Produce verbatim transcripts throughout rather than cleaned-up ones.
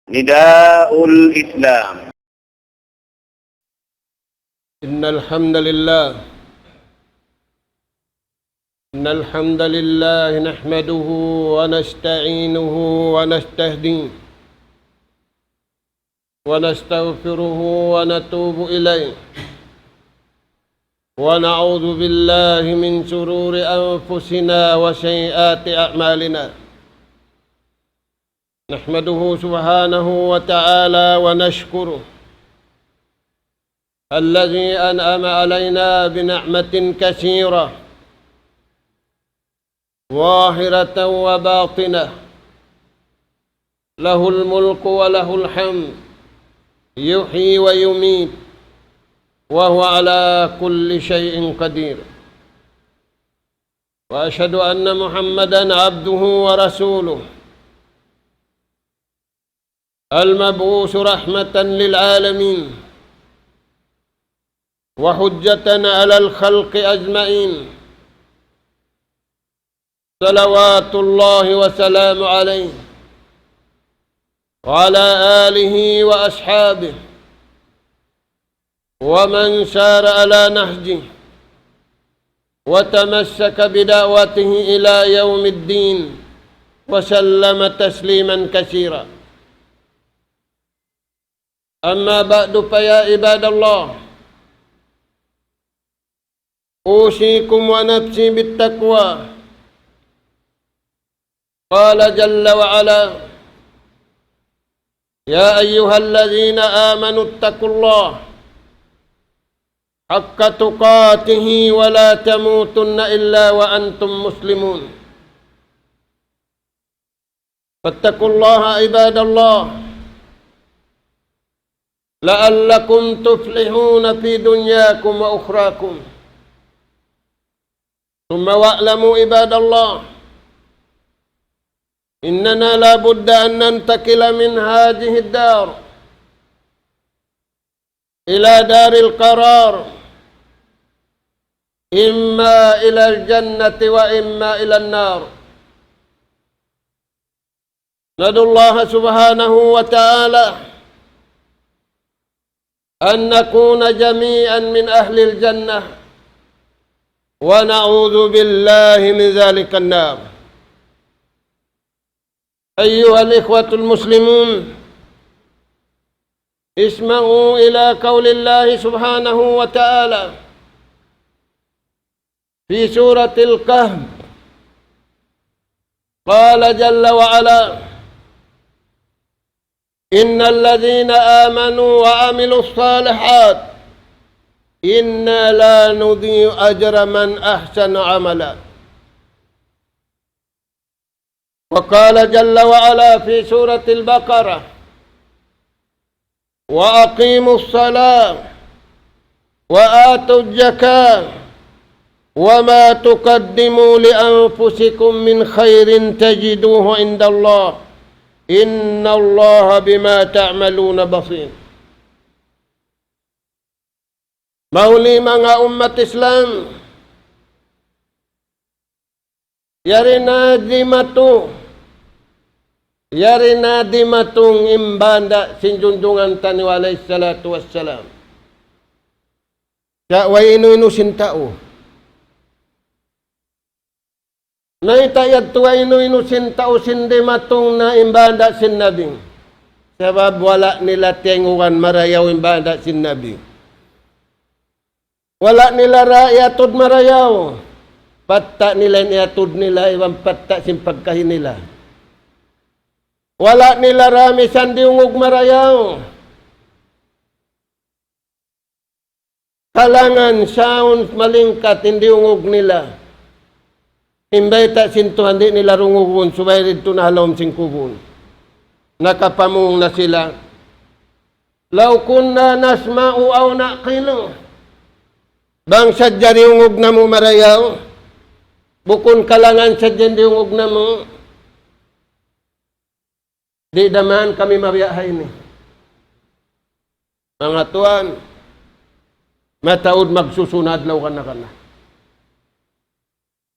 نداء الإسلام. إن الحمد لله، إن الحمد لله نحمده ونستعينه ونستهديه ونستغفره ونتوب إليه، ونعوذ بالله من شرور أنفسنا وسيئات أعمالنا. نحمده سبحانه وتعالى ونشكره الذي أنعم علينا بنعمة كثيرة ظاهرة وباطنة، له الملك وله الحمد، يحيي ويميت، وهو على كل شيء قدير. وأشهد أن محمدا عبده ورسوله، المبعوث رحمة للعالمين وحجة على الخلق أجمعين، صلوات الله وسلامه عليه وعلى آله وأصحابه ومن سار على نهجه وتمسك بدعوته إلى يوم الدين وسلم تسليما كثيرا. أما بعد، فيا عباد الله، أوصيكم ونفسي بالتقوى. قال جل وعلا: يا أيها الذين آمنوا اتقوا الله حق تقاته ولا تموتن إلا وأنتم مسلمون. فاتقوا الله عباد الله لعلكم تفلحون في دنياكم وأخراكم. ثم واعلموا عباد الله، إننا لا بد أن ننتقل من هذه الدار إلى دار القرار، إما إلى الجنة وإما إلى النار. ندعو الله سبحانه وتعالى أن نكون جميعا من أهل الجنة، ونعوذ بالله من ذلك النار. أيها الإخوة المسلمون، اسمعوا إلى قول الله سبحانه وتعالى في سورة الكهف، قال جل وعلا: إن الذين آمنوا وعملوا الصالحات إنا لا نضيع أجر من أحسن عملا. وقال جل وعلا في سورة البقرة: وأقيموا الصلاة وآتوا الزكاة وما تقدموا لأنفسكم من خير تجدوه عند الله إن الله بما تعملون بصير. Mahuli manga ummat Islam, yari na dimatung, yari na dimatung in banda' sin junjungan taniyu alayhi salatu wassalam. Sa' way inu-inu sin tau. Mayta' yadtu way inu-inu sin tau sin dimatung na in banda' sin Nabi? Sabab wala' nila tiyayugan marayaw in banda' sin Nabi. Wala' nila ra iyatud marayaw. Patta' nila in iyatud nila, iban patta' sin pagkahi nila. Wala' nila ra misan diyungug marayaw. Kalangan saun malingkat in diyungug nila. In bayta' sin Tuhan di' nila dungugun, subay didtu na ha lawm sin kubul. Nakapamung na sila. لو كنا نسمع أو نعقل. Bang sadja diyungug namu' marayaw, bukun kalangan sadja in diyungug namu', di' da man kami mabiya' ha ini. Manga tuwan, mataud magsusun adlaw kana-kana.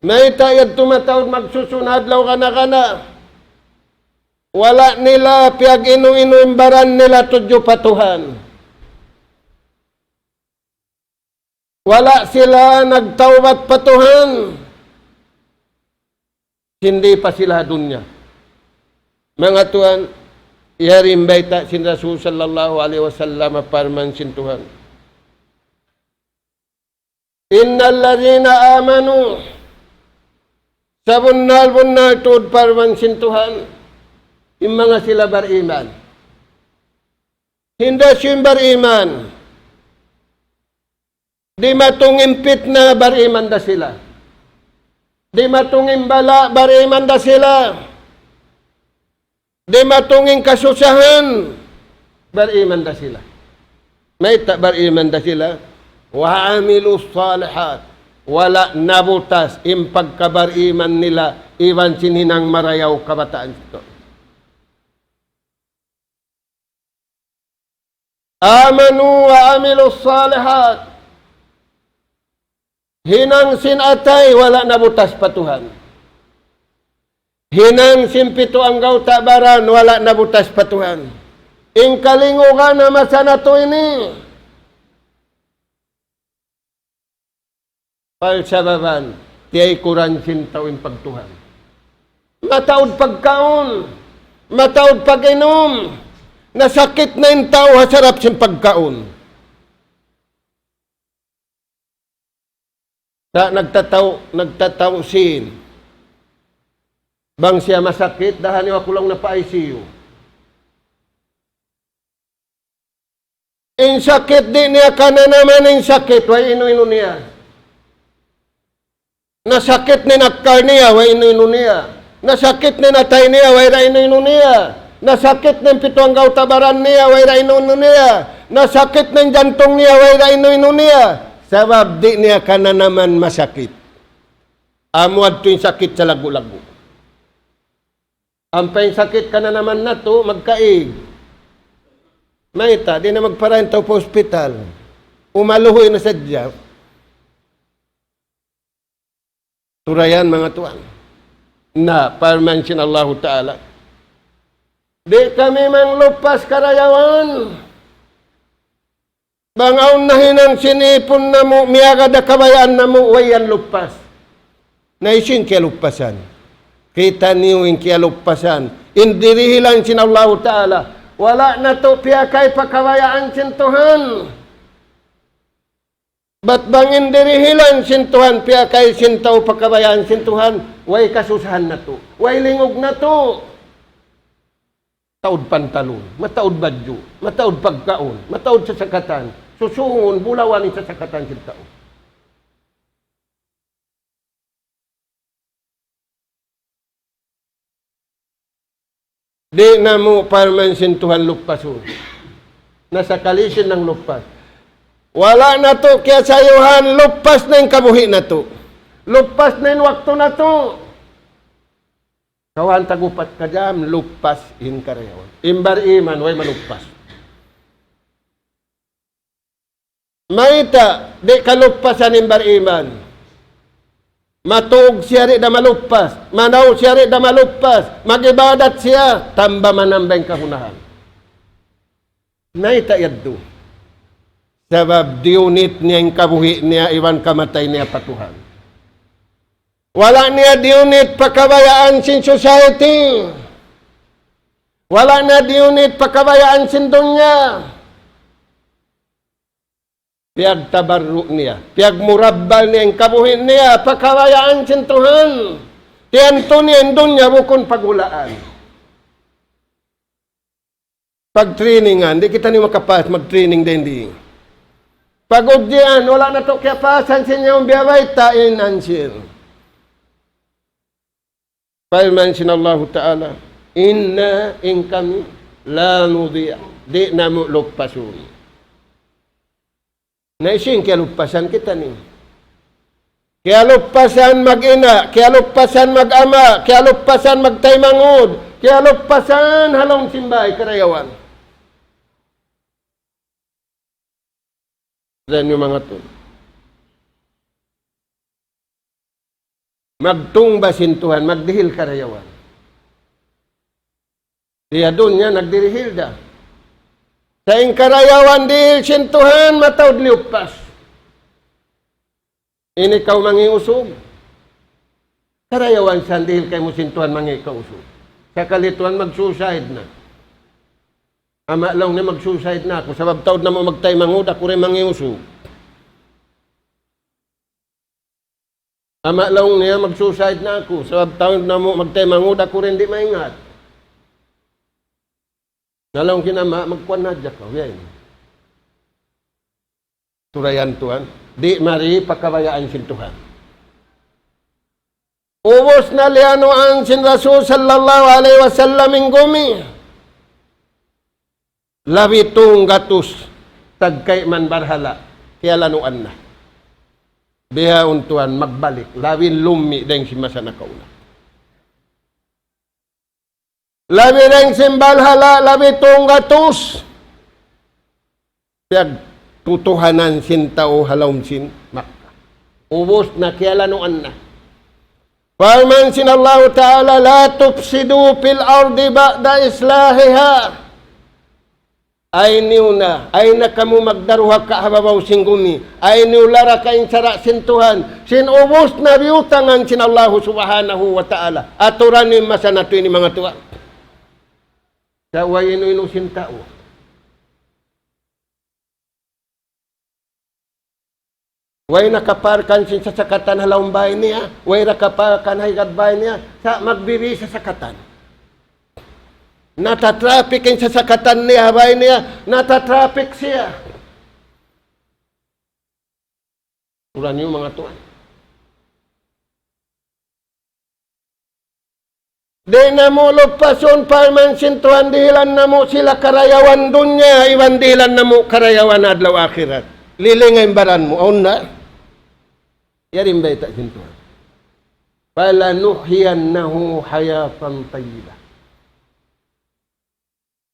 Mayta' yadtu mataud magsusun adlaw kana-kana? Wala' nila piyag-inu-inu in baran nila tudju pa Tuhan. Wala' sila nagtawbat pa Tuhan. Sin di' pa sila ha dunya. Manga tuwan, yari in bayta' sin Rasul sallallahu alayhi wasallam, parman sin Tuhan. إن الذين آمنوا, sabunnal-bunnal tuud parman sin Tuhan, in manga sila bariman. Hinda sin bariman. Dimatung in pitna, bariman da sila. Dimatung in bala', bariman da sila. Dimatung in kasusahan, bariman da sila. Mayta' bariman da sila? وعملوا الصالحات. Wala' nabutas in pagkabariman nila iban sin hinang marayaw kabataan sin tau. آمنوا وعملوا الصالحات. Hinang sin atay wala' nabutas pa Tuhan. Hinang sin pitu anggawta' baran wala' nabutas pa Tuhan. In kalingugan ha masa natu' ini. Pal sababan, tiyaykuran sin tau in pagtuhan. Mataud pagkaun, mataud pag-inum, nasakit na in tau ha sarap sin pagkaun. Sa' nagtatau, nagtatau sin. Bang siya masakit, dahan niyu aku laung na pa I C U. In sakit di' niya kananaman in sakit, way inu-inu niya. Nasakit na in akkal niya, way inu-inu niya. Nasakit na in atay niya, way da inu-inu niya. Nasakit na in pitu anggawta' baran niya, way da inu-inu niya. Nasakit na in jantung niya, way da inu-inu niya. Sabab di' niya kananaman masakit. Amu adtu in sakit sa laggu'-laggu'. Ampa in sakit kananaman natu', magkaig. Mayta', di' na magparahin tau pa hospital. Umaluhoy na sadja. Turayan, manga tuwan. Na, parman sin Allahu Ta'ala. Di' kami mangluppas karayawan. Bang awn nahinang sin ipun namu', miyagad ha kabayaan namu', way yan luppas. Na hisiyu in kiyaluppasan? Kita' niyu in kiyaluppasan. In dirihilan sin Allahu Ta'ala. Wala' natu' piyakay pa kabayaan sin Tuhan. Bat bang in dirihilan sin Tuhan, piyakay sin tau pa kabayaan sin Tuhan, way kasusahan natu', way lingug natu'. Mataud pantalun, mataud badju', mataud pagkaun, mataud sasakatan. Susungun, bulawan in sasakatan sin tau. Di' namu' parman sin Tuhan luppasun. Na sakali sin nangluppas. Wala' natu' kiyasayuhan, luppas na in kabuhi' natu'. Luppas na in waktu natu'. Kawhaan tag-upat ka jam, luppas in karayawan. In bariman, way maluppas. Mayta', di' kaluppasan in bariman. Matuug siya di' da maluppas. Manaw siya di' da maluppas. Mag-ibadat siya, tamba manamba in kagunahan. Mayta' yadtu? Sabab diyunit niya in kabuhi' niya iban kamatay niya pa Tuhan. Wala' niya diyunit pa kabayaan sin society. Wala' niya diyunit pa kabayaan sin dunya. Piyagtabarru' niya, piyagmurabbal niya in kabuhi' niya pa kabayaan sin Tuhan. Tiyantu niya in dunya bukun paghulaan. Pagtrainingan, di' kitaniyu makapas, magtraining dayn di. Pag-udjian, wala' natu' kiyapasan sin yaun biya' bayta' in answer. Parman sin Allahu Ta'ala, إنا, in kami, لا نضيع, di' namu' luppasun. Na hisiyu in kiyaluppasan kitaniyu? Kiyaluppasan mag-ina', kiyaluppasan mag-ama', kiyaluppasan magtaymanghud, kiyaluppasan ha lawm sin bāy karayawan. Yan in manga tuwan. Magtungba sin Tuhan, magdihil karayawan. Di ha dunya nagdirihil da. Sa' in karayawan dihil sin Tuhan mataud liyuppas. Ini kaw mangi' usug. Karayawan sa' dihil kaymu sin Tuhan mangi' kaw usug. Sakali tuwan mag-suicide na. Ama' laung niya mag-suicide na aku. Sabab taud namu' magtaymanghud, aku ra in mangi' usug. Ama' laung niya mag-suicide na aku. Sabab taud namu' magtaymanghud, aku ra in di' maingat. Na laung sin ama', magkuan na hadja kaw, yan. Turayan tuwan, di' mari pakabayaan sin Tuhan. Ubus na liyanuan sin Rasul sallallahu alayhi wasallam in gumi. Labi tunggatus tagkayman barhala', kiyalanuan na. Bihaun tuwan magbalik, labi lummi' dayn sin masa nakauna. Labi dayn sin barhala', labi tunggatus. Piyagtutuhanan sin tau ha lawm sin Makkah. Ubus na, kiyalanuan na. Parman sin Allahu Ta'ala, لا تفسدوا في الأرض بعد إصلاحها. Ay niyu na, ay na kamu magdaruhaka ha babaw sin gumi. Ay niyu laraka in sara' sin Tuhan. Sin ubus na biyutangan sin Allahu Subhanahu wa Ta'ala. Aturan in masa natu' ini manga tuwan. Sa' way inu-inu sin tau. Way nakaparkan sin sasakatan ha lawm bay niya, way nakaparkan ha higad bay niya, sa' magbibi' sasakatan. Natatraffic in sasakatan niya ha bay niya, natatraffic siya. Ura niyu manga tuwan. Di' namu' luppasun parman sin Tuhan, dihilan namu' sila karayawan dunya, iban dihilan namu' karayawan adlaw akhirat. Lilinga in baran mu, awn na? Yari in bayta' sin Tuhan. فلنحيينه حياة طيبة.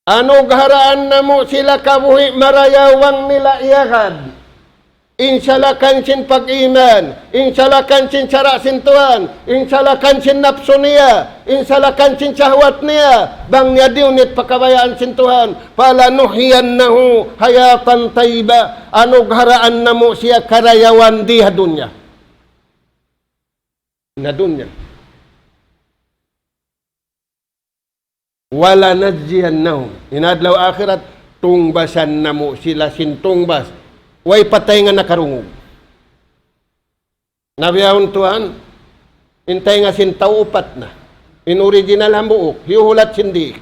Anugharaan namu' sila kabuhi' marayaw bang nila iyagad. In salakan sin pag-iman, in salakan sin sara' sin Tuhan, in salakan sin napsu niya, in salakan sin sahwat niya, bang niya diyunit pa kabayaan sin Tuhan, فلنحيينه حياة طيبة, anugharaan namu' siya karayawan di ha dunya. Na dunya. ولنجزينهم. In adlaw akhirat, tungbasan namu' sila sin tungbas. Way pa taynga nakarungug. Na bihaun tuwan, in taynga sin tau upat na. In original hambuuk, hiyuhulat sin diik.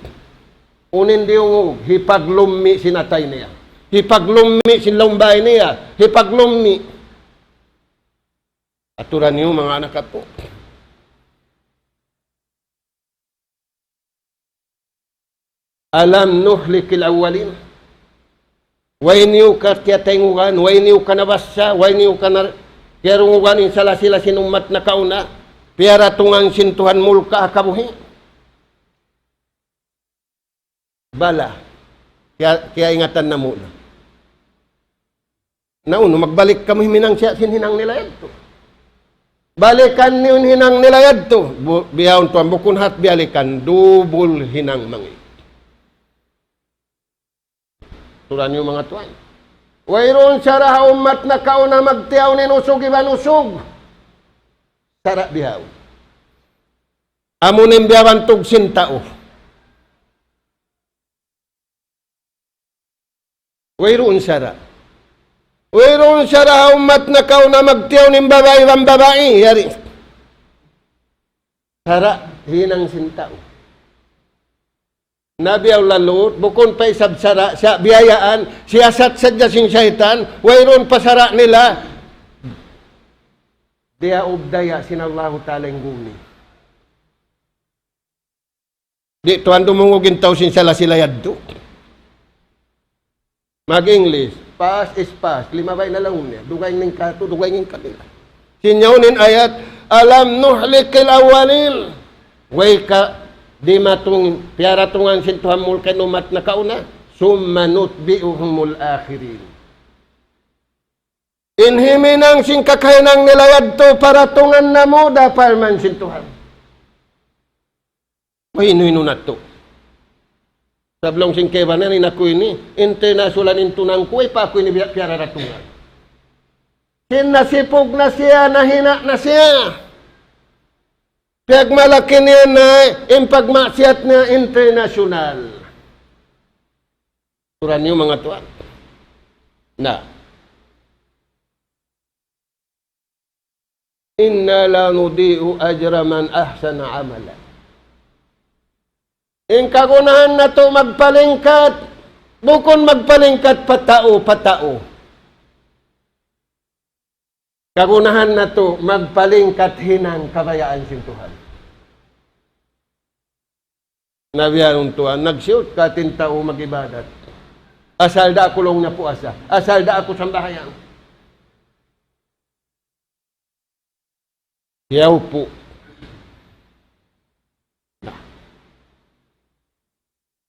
Unu in diyungug, hipaglummi' sin atay niya. Hipaglummi' sin lawm bay niya. Hipaglummi'. Aturan niyu manga anak apu'. ألم نهلك الأولين. Way niyu ka tiyatayngugan, way niyu ka nabassa, way niyu ka na-, tiyarungugan in sala-sila sin ummat nakauna, piyaratungan sin Tuhan mulka' ha kabuhi'. Bala, kiya-, kiyaingatan namu' na. Na unu, magbalik kamu himinang siya sin hinang nila yadtu. Balikan niyu in hinang nila yadtu. Bu-, bihaun tuwan, bukun hat biyalikan, dubul hinang mangi'. Turan niyu manga tuwan. Wayruun sara' ha ummat nakauna magtiyaun in usug iban usug. Sara' bihaun. Amu in biyabantug sin tau. Wayruun sara'. Wayruun sara' ha ummat nakauna magtiyaun in babai iban babai, yari. Sara' hinang sin tau. Nabi Allah Lut, bukun pa isab sara', siya biyayaan, siyasat sadja sin saytan, wayruun pa sara' nila. Diyaubdaya sin Allahu Ta'ala in gumi. Di' tuwan dumungug in tau sin sala-sila yadtu. Mag-English, past is past. Limabay na laung niya. Dugaing in katu', dugaing in kanila. Sin yaun in ayat, ألم نهلك الأولين. Way ka dimatung, piyaratungan sin Tuhan mulka' in ummat nakauna. ثم نتبعهم الآخرين. In himinang sin kakahinang nila yadtu paratungan namu' da parman sin Tuhan. Way inu-inu natu'. Sabab laung sin kaibanan, in aku ini, international in tunang ku, way pa aku ini biya' piyararatungan. Sin nasipug na siya, nahina' na siya. Piyagmalaki niya na in pagmaksiyat niya international. Turan niyu manga tuwan. Na. إنا لا نضيع أجر من أحسن عملا. In kagunahan natu' magpalingkat, bukun magpalingkat pa tau, pa tau. Kagunahan natu' magpalingkat hinang kabayaan sin Tuhan. Na biya' yaun tuwan, nagsiyut ka tin tau mag-ibadat. Asal da aku laung niya puasa. Asal da aku sambahayang. Kiyaupu'. Na.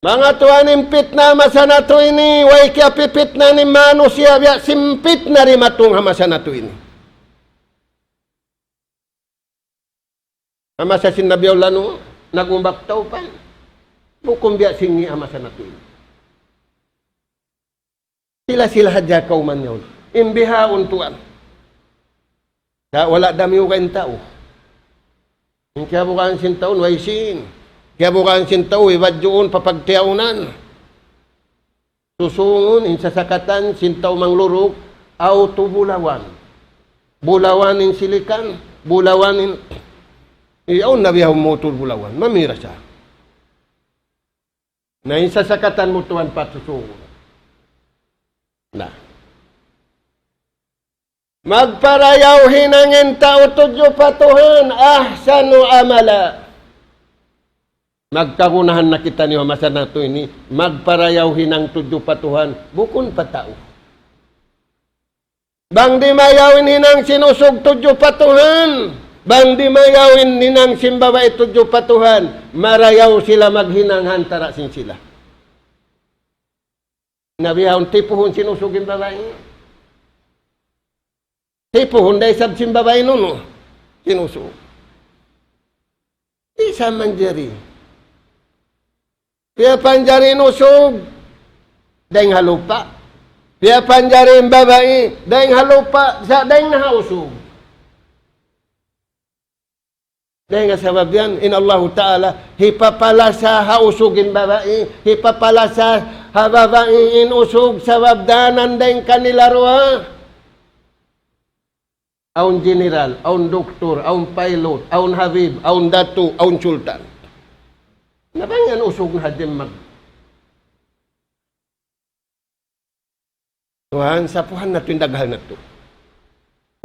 Manga tuwan, in pitna ha masa natu' ini, way kiyapipitna in manusiya' biya' sin pitna dimatung ha masa natu' ini. Ha masa sin Nabi Allah Nuh, nag-umbak tau pa. Bukun biya' sin ini ha masa natu' ini. Sila-sila hadja kawman yaun. In bihaun tuwan. Sa' wala' da miyuga' in tau. In kiyabugaan sin tau, way sīn. Kiyabugaan sin tau, ibadjuun, papagtiyaunan. Susungun, in sasakatan, sin tau mangluruk, awn tu bulawan. Bulawan in silikan, bulawan in, iyaun na biya' motor bulawan, mamira sa. Na in sasakatan mu tuwan pagsusungun. Na. Magparayaw hinang in tau tudju pa Tuhan, ahsanu amala. Magkagunahan na kitaniyu ha masa natu' ini, magparayaw hinang tudju pa Tuhan, bukun pa tau. Bang dimayaw in hinang sin usug tudju pa Tuhan, bang dimayaw in hinang sin babai tudju pa Tuhan, marayaw sila maghinang ha antara' sin sila. Na bihaun tipuhun sin usug in babai. Tipuhun da isab sin babai nunu. Sin usug. Di' sa manjari. Piyapanjari in usug, dayng ha lupa'. Piyapanjari in babai, dayng ha lupa', sa' dayng na ha usug. Dayng ha sabab yan, in Allahu Ta'ala, hipapalasa ha usug in babai, hipapalasa ha babai in usug, sabab danan dayng kanila duwa. Awn general, awn doktor, awn pilot, awn habib, awn datu', awn sultan. Na bang yan usug na hadja mag- Tuhan, sapuhan natu' in daghal natu'.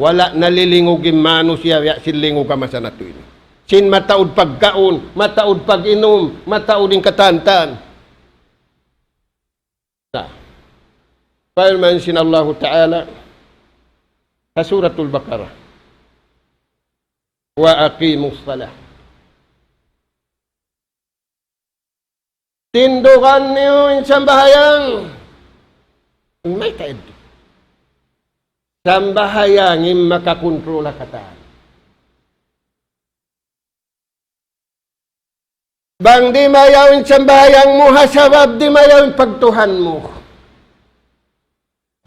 Wala' nalilingug in manusiya' biya' sin lingug ha masa natu' ini. Sin mataud pagkaun, mataud pag-inum, mataud in katantan. Na. Parman sin Allahu Ta'ala ha Suratul Baqarah, وأقيموا الصلاة. Tindugan niyu in sambahayang. Mayta' yadtu? Sambahayang in makakontrol ha katan. Bang dimayaw in sambahayang mu ha sabab dimayaw in pagtuhan mu.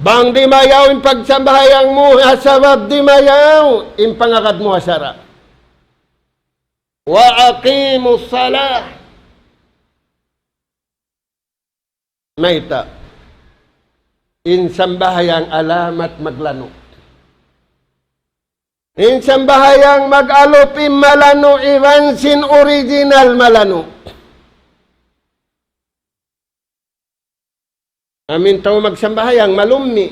Bang dimayaw in pagsambahayang mu ha sabab dimayaw in pangagad mu ha sara'. وأقيموا الصلاة. Mayta'? In sambahayang alamat maglanu'. In sambahayang mag-alup in malanu' iban sin original malanu'. Amu in tau magsambahayang malummi'.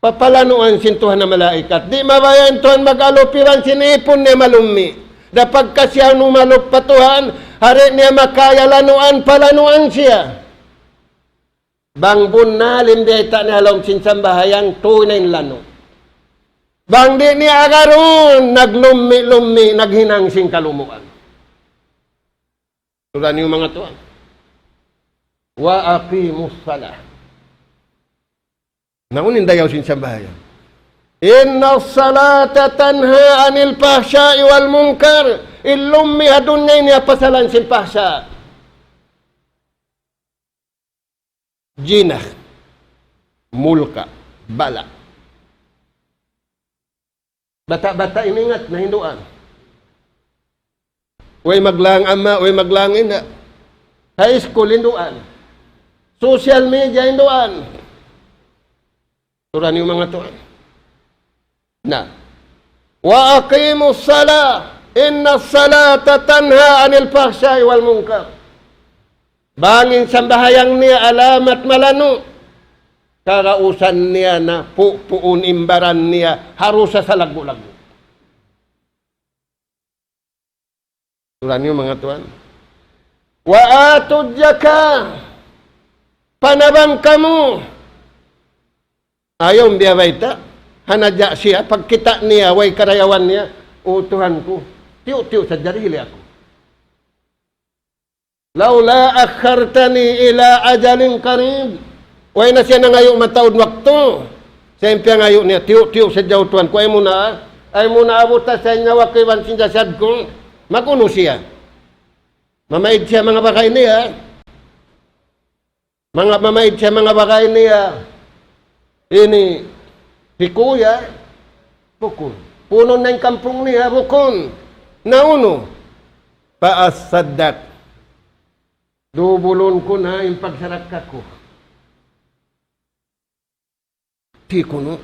Papalanuan sin Tuhan in malaikat. Di' mabaya' in Tuhan mag-alup iban sin ipun niya malummi'. Da pagka siya numalup pa Tuhan, di' niya makaya lanuan, palanuan siya. Bang bunnal in biyayta' niya ha lawm sin sambahayang, tuud na in lanu'. Bang di' niya agarun, naglummi'-lummi', naghinang sin kalumuan. Turan niyu manga tuwan. وأقيموا الصلاة. Na unu in dayaw sin sambahayang? إن الصلاة تنهى عن الفحشاء والمنكر. In lummi' ha dunya ini ha pasalan sin fahsha'. Jina. Mulka. Bala'. Bata'-bata' imingat na hinduan. Way maglang ama', way maglang ina'. High school hinduan. Social media hinduan. Turan niyu manga tuwan. Na. وأقيموا الصلاة إن الصلاة تنهى عن الفحشاء والمنكر. Bang in sambahayang niya alamat malanu', karausan niya na pu-, puun in baran niya ha dusa salaggu'-laggu'. Turan niyu manga tuwan. وآتوا الزكاة. Panabang kamu. Ayaw biya' bayta'. Hanaja siya, pagkita' niya, way karayawan niya, "O Tuhan ku, tiyu'-tiyu' sadja dihili aku." لولا أخرتني إلى أجل قريب. Way na siya nangayu' mataud waktu. Sa' in piyangayu' niya, "Tiyu'-tiyu' sadja, O Tuhan ku, ayaw mu na, ayaw mu na abuta sa in nyawa ku iban sin jasad ku." Mag-unu siya? Mamaid siya manga bagay niya. Manga mamaid siya manga bagay niya. Ini, hi kuya, bukun. Puunan na in kampung niya, bukun. Na unu? فأصدق. Dubulun ku na in pagsarakka ku. Di' kunu'.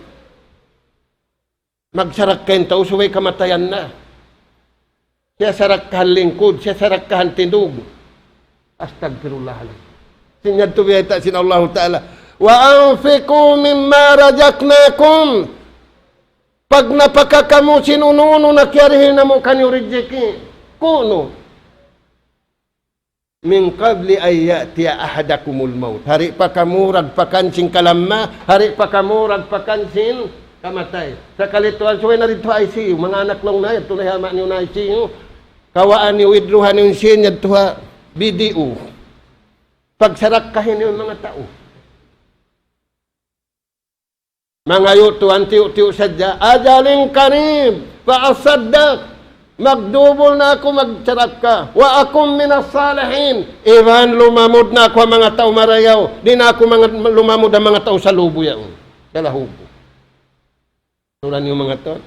Magsarakka in tau subay kamatayan na. Siya sarakkahan lingkud, siya sarakkahan tindug. Astagfirullahalazim. Sin yadtu biyayta' sin Allahu Ta'ala. وأنفقوا مما رزقناكم. Pagnapaka kamu sin unu-unu na kiyarihil namu' kaniyu rijiki'. Kunu'. من قبل أن يأتي أحدكم الموت. Hari pa kamu ragpakan sin kalamma, hari pa kamu ragpakan sin kamatay. Sakali tuwan subay na didtu ha I C U, manga anak laung niya, yadtu na ha ama' niyu na I C U. Kawaan niyu, withdraw niyu in sin yadtu ha B D O. Pagsarakkahi niyu in manga tau. Mangayu' tuwan tiyu'-tiyu' sadja. أجل قريب فأصدق. Magdubul na aku magsarakka. وأكن من الصالحين. Iban lumamud na aku ha manga tau marayaw. Di' na aku manga, lumamud ha manga tau salubu yaun. Salahubu. Turan niyu manga tau.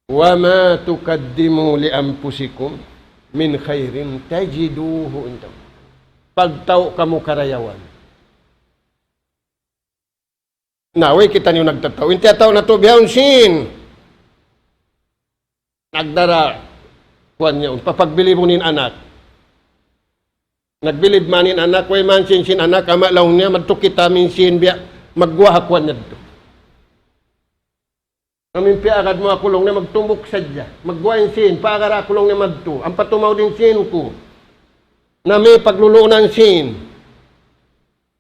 وما تقدموا لأنفسكم من خير تجدوه عند الله. Pagtau' kamu karayawan. Na, way kitaniyu nagtatau. In tiyatau natu' bihaun sin. Nagdara, kuwan niya, papagbilibun in anak. Nagbilib man in anak, way man sin sin anak, ama' laung niya, madtu kita min sin biya', magguwa' ha kuwan niya didtu. Amu in piyaagad mu aku laung niya magtumbuk sadja. Magguwa' in sin, paagad aku laung niya madtu. Ampa tumaud in sin ku. Na may pagluluunan sin.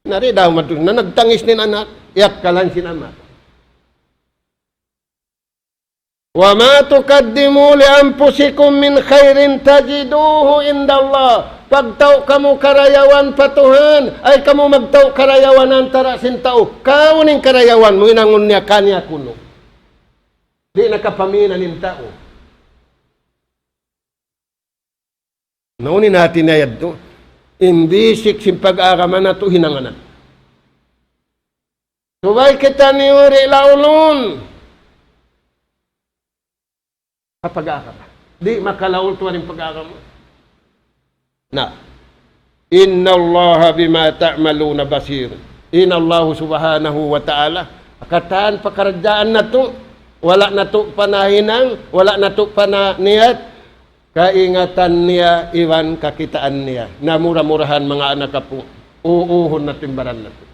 Na di' daw madtu. Na nagtangis in anak. Iyakkalan sin ama'. وما تقدموا لأنفسكم من خير تجدوه عند الله. Pagtau' kamu karayawan pa Tuhan, ay kamu magtau' karayawan antara' sin tau. Kaw in karayawan mu, hinangun niya kaniya kunu'. Di' na kapaminaan in tau. Na unu in hati niya yadtu? In basic sin pag-agama natu' hinangan. Subay kitaniyu di' laulun. Ha pag-agama. Di' makalaul tuwan in pag-agama. Na. إن الله بما تعملون بصير. In Allahu subhanahu wa ta'ala, katan pakaradjaan natu', wala' natu' panahinang, wala' natu' pananiyat, kaingatan niya iban kakitaan niya. Na mura-murahan manga anak apu', uuhun natu' in baran natu'.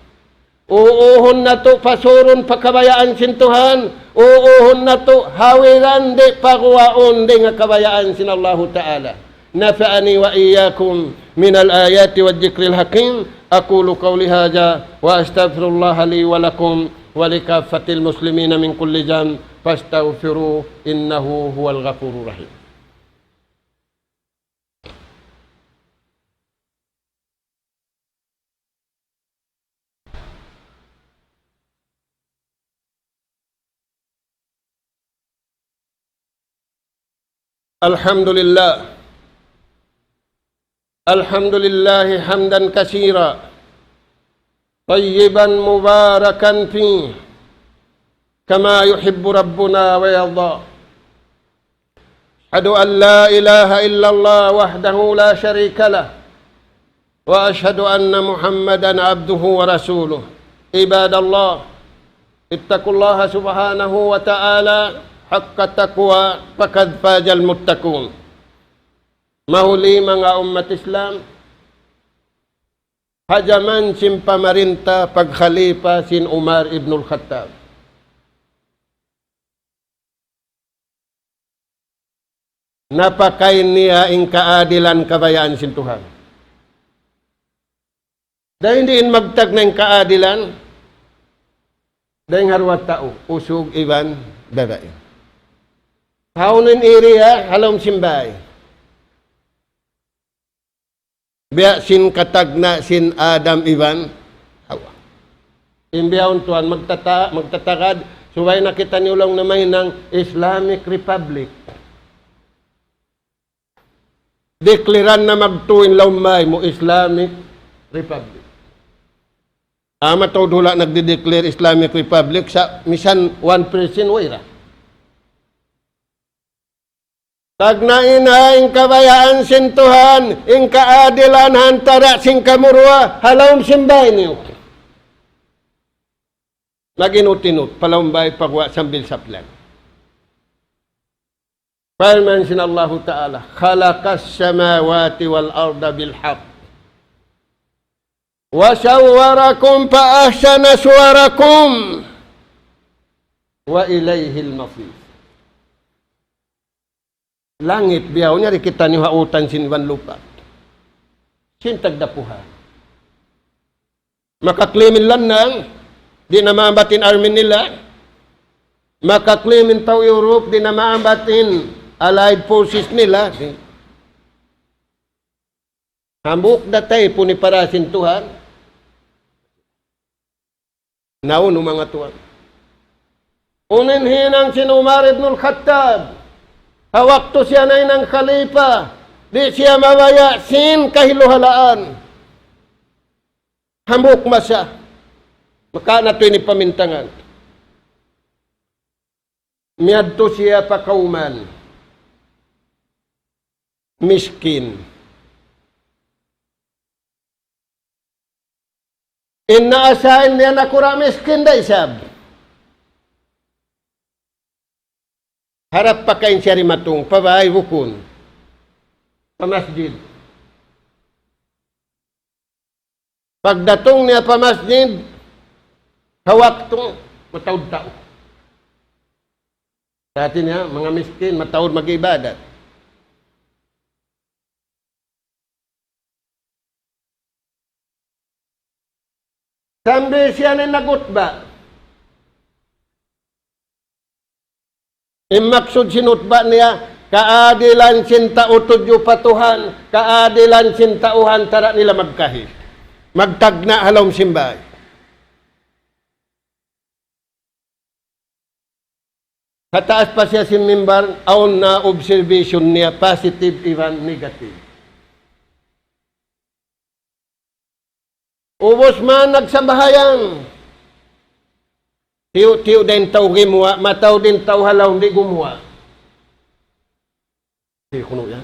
Uuhun natu' pasurun pa kabayaan sin Tuhan, uuhun natu' hawiran di' paguwaun dayn ha kabayaan sin Allahu Ta'ala. نفعني وإياكم من الآيات والذكر الحكيم. أقول قولي هذا وأستغفر الله لي ولكم ولكافة المسلمين من كل ذنب فاستغفروه إنه هو الغفور الرحيم. الحمد لله. الحمد لله حمدا كثيرا طيبا مباركا فيه كما يحب ربنا ويرضى. أشهد أن لا إله إلا الله وحده لا شريك له، وأشهد أن محمدا عبده ورسوله. عباد الله، اتقوا الله سبحانه وتعالى حق التقوى، فقد فاز المتقون. Mahuli manga ummat Islam, ha jaman sin pamarinta pagkhalifa sin Umar ibnul Khattab, napakain niya in kaadilan kabayaan sin Tuhan. Dayn diin magtagna' in kaadilan, dayn ha duwa tau, usug iban babai. Hawnu in iriya? Ha lawm sin bāy. Biya' sin katagna' sin Adam iban Hawa. In bihaun tuwan magtata-, magtatagad, subay na kitaniyu laung na mahinang Islamic Republic. Declare na magtuy in lawm bāy mu Islamic Republic. Amu mataud hula' nagde-declare Islamic Republic sa' misan one percent way ra. Tagna' in ha in kabayaan sin Tuhan, in kaadilan ha antara' sin kamu duwa, ha lawm sin bāy niyu. Mag-inut-inut, pa lawm bāy pa guwa' sambil saplan. Parman sin Allahu Ta'ala, خلق السماوات والأرض بالحق وصوركم فأحسن صوركم وإليه المصير. Langit bihaun, yari kitaniyu ha utan sin iban lupa'. Sin tagdapuhan. Makaklaim in lannang, di' na maambat in army nila. Makaklaim in tau Europe, di' na maambat in allied forces nila. Hambuuk da taypun hipara sin Tuhan. Na unu manga tuwan. Unu in hinang sin Umar ibn al-Khattab. Ha waktu siya nahinang khalifa, di' siya mabaya' sin kahiluhalaan. Hambuuk masa. Maka na tuud ini pamintangan. Miyadtu siya pa kawman miskin. In na-assign niya nakura' miskin da isab. Harap pa kain siya dimatung, pa bāy bukun, pa masjid. Pagdatung niya pa masjid, ha waktu, mataud tau. Hāti niya, manga miskin, mataud mag-ibadat. Sambil siya na nagkhutba. In maksud sin khutba niya, kaadilan sin tau tudju pa Tuhan, kaadilan sin tau ha antara' nila magkahi. Magtagna' ha lawm sin bāy. Ha taas pa siya sin mimbar, awn na observation niya, positive iban negative. Ubus man nagsambahayang. Tiyu'-tiyu' da in tau gimuwa', mataud in tau ha lawm di' gumuwa'. Di' kunu' yan.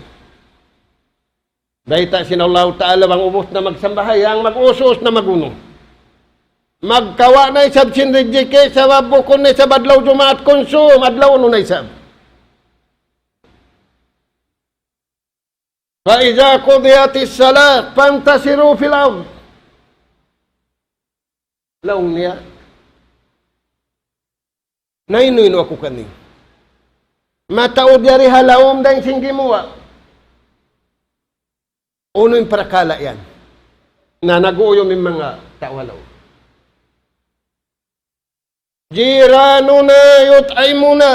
Bayta' sin Allahu Ta'ala bang ubus na magsambahayang, mag-us-us na mag-unu. Magkawa' na isab sin rijiki, sabab bukun na isab adlaw Jumaat kunsum, adlaw unu na isab. فإذا قضيت الصلاة فانتشروا في الأرض. Laung niya, nainu-inu aku kaniyu. Mataud yari ha lawm dayn sin gimuwa'. Unu in parakala' yan? Na nag-uuyum in manga tau ha lawm. جيراننا يطعمنا.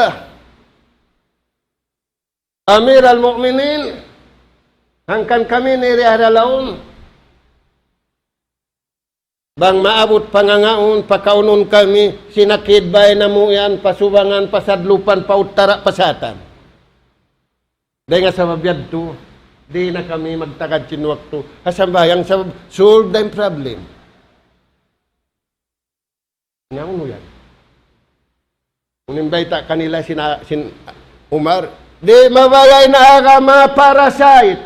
Amir al-Mu'minin, hangkan kami ini di ha lawm. Bang maabut pangangaun, pakaunun kami, sin akid bay namu' yan, pasubangan, pasadlupan, pauttara', pasatan. Dayn ha sabab yadtu, di' na kami magtagad sin waktu ha sambahayang sabab solve da in problem. Nya unu yan? Unu in bayta' kanila sin, sin Umar, di' mabaya' in agama parasite.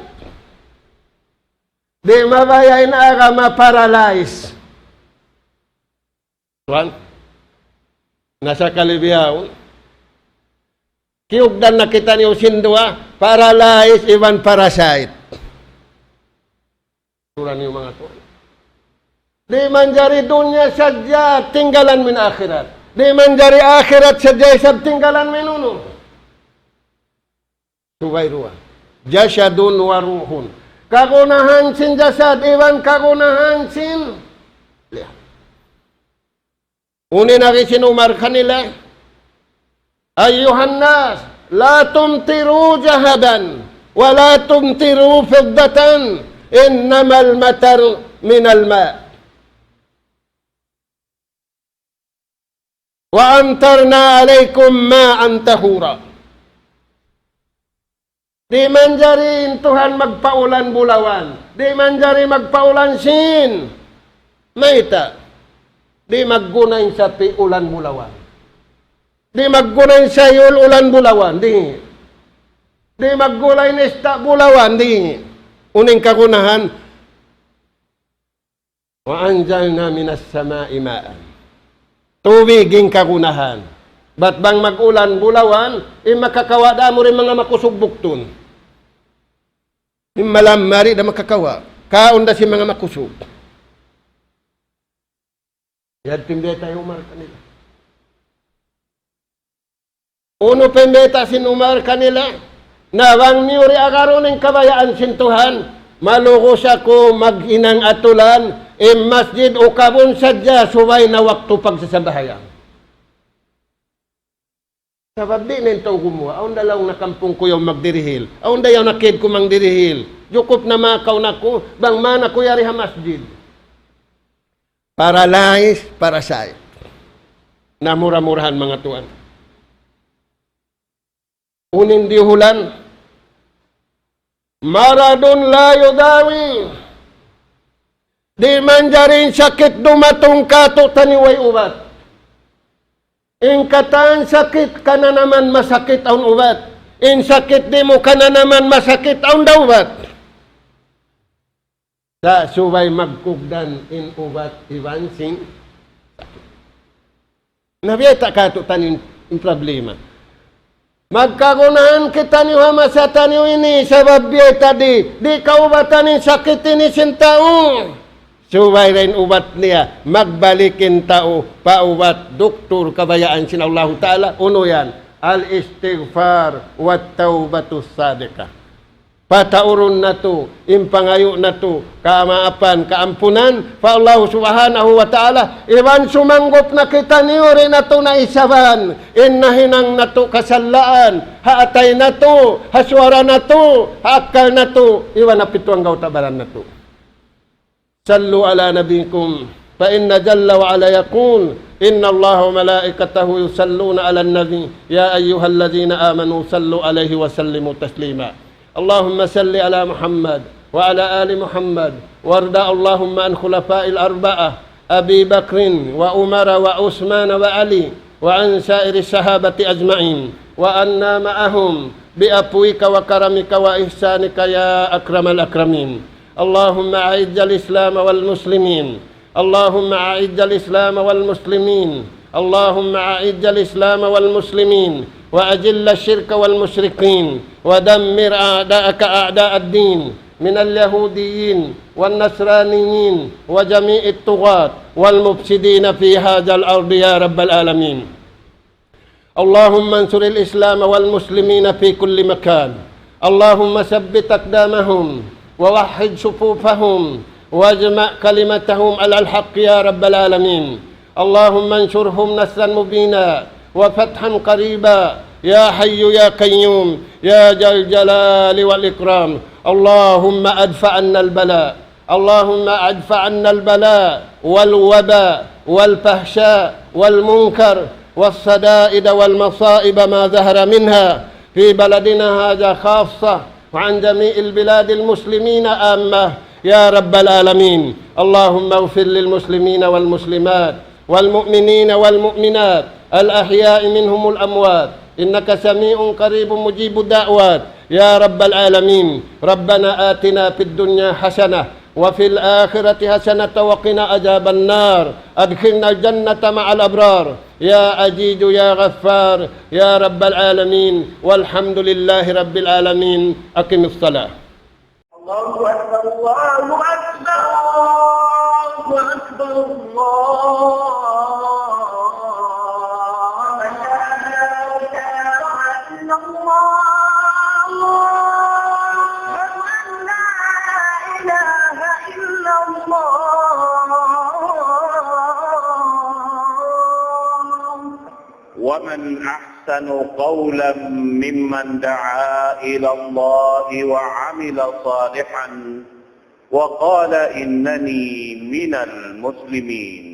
Di' mabaya' in agama paralyze. Tuwan, nasa kalibiyaw. Kiyugdan na kitaniyu sin duwa, paralyze iban parasite. Sura niyu manga tuwan. Di' manjari dunya sadja tinggalan mu in akhirat. Di' manjari akhirat sadja isab tinggalan mu in unu. Subay duwa. جسد وروح. Kagunahan sin jasad iban kagunahan sin lihan. Unu in agi sin Umar kanila, أيها الناس، لا تمطروا ذهبا ولا تمطروا فضة، إنما المطر من الماء. وأمطرنا عليكم ماء طهورا. Di' manjari in Tuhan magpaulan bulawan. Di' manjari magpaulan sin. Mayta'? Di' magguna in sapi' ulan bulawan. Di' magguna in sayul ulan bulawan. Di'. Di' magguna in ista' bulawan. Di'. Unu in kagunahan? وأنزلنا من السماء ماء. Tubig in kagunahan. Bat bang mag-ulan bulawan, in makakawa' da amu in manga makusug buktun. In malam mari da makakawa'. Kaun da sin manga makusug. Yan in bayta' hi Umar kanila. Unu pa in bayta' sin Umar kanila? Na bang niyu di' agarun in kabayaan sin Tuhan, malugus aku maghinang atulan, in masjid ukabun sadja subay na waktu pagsasambahayang. Sabab di' na in tau gumuwa', awn da laung na kampung ku yaun magdirihil, awn da yaun na kid ku mangdirihil, jukup na makaun aku, bang man aku yari ha masjid. Paralyze, parasite. Na mura-murahan manga tuwan. Unu in diyuhulan? مرض لا يداوى. Di' manjari in sakit dumatung kātu'niyu way ubat. In katan sakit kananaman masakit awn ubat. In sakit di' mu kananaman masakit awn da ubat. Sa' subay magkugdan in ubat iban sin sakit. Na biya' ta katu' taniyu in problema. Magkagunahan kitaniyu ha masa taniyu ini, sabab biya' ta di', di' kaubatan in sakit ini sin tau. Subay da in ubat niya, magbalik in tau, pa ubat, duktur, kabayaan sin Allahu Ta'ala, unu yan? الاستغفار والتوبة الصادقة. Pataurun natu' in pangayu' natu', kamaapan, kaampunan, pa Allah Subhanahu wa Ta'ala, iban sumanggup na kitaniyu di' natu' na isaban, in nahinang natu' kasalaan, ha atay natu', ha suwara natu', ha akkal natu', iban ha pitu anggawta' baran natu'. صلوا على نبيكم، فإن جل وعلا يقول: إن الله وملائكته يصلون على النبي، يا أيها الذين آمنوا صلوا عليه وسلموا تسليما. اللهم صل على محمد وعلى آل محمد، وارض اللهم عن خلفاء الأربعة، أبي بكر وعمر وعثمان وعلي، وعن سائر الصحابة أجمعين، وعنا معهم بعفوك وكرمك وإحسانك يا أكرم الأكرمين. اللهم أعز الإسلام والمسلمين. اللهم أعز الإسلام والمسلمين. اللهم أعز الإسلام والمسلمين. وأذل الشرك والمشركين. ودمر أعداءك أعداء الدين من اليهوديين والنصرانيين وجميع الطغاة والمفسدين في هذا الأرض يا رب العالمين. اللهم انصر الإسلام والمسلمين في كل مكان. اللهم ثبت أقدامهم ووحد صفوفهم واجمع كلمتهم على الحق يا رب العالمين. اللهم انصرهم نصرا مبينا وفتحا قريبا يا حي يا قيوم يا ذا الجلال والإكرام. اللهم ادفع عنا البلاء. اللهم ادفع عنا البلاء والوباء والفحشاء والمنكر والشدائد والمصائب ما ظهر منها في بلدنا هذا خاصة وعن جميع البلاد المسلمين عامة يا رب العالمين. اللهم اغفر للمسلمين والمسلمات والمؤمنين والمؤمنات الأحياء منهم والأموات إنك سميع قريب مجيب الدعوات يا رب العالمين. ربنا آتنا في الدنيا حسنة وفي الآخرة حسنة وقنا عذاب النار. أدخلنا الجنة مع الأبرار يا عزيز يا غفار يا رب العالمين. والحمد لله رب العالمين. أقم الصلاة. الله أكبر، الله أكبر، الله أكبر، الله أكبر. لا إله إلا الله. أشهد أن لا إله إلا الله. ومن أحسن قولا ممن دعا إلى الله وعمل صالحا وقال إنني من المسلمين.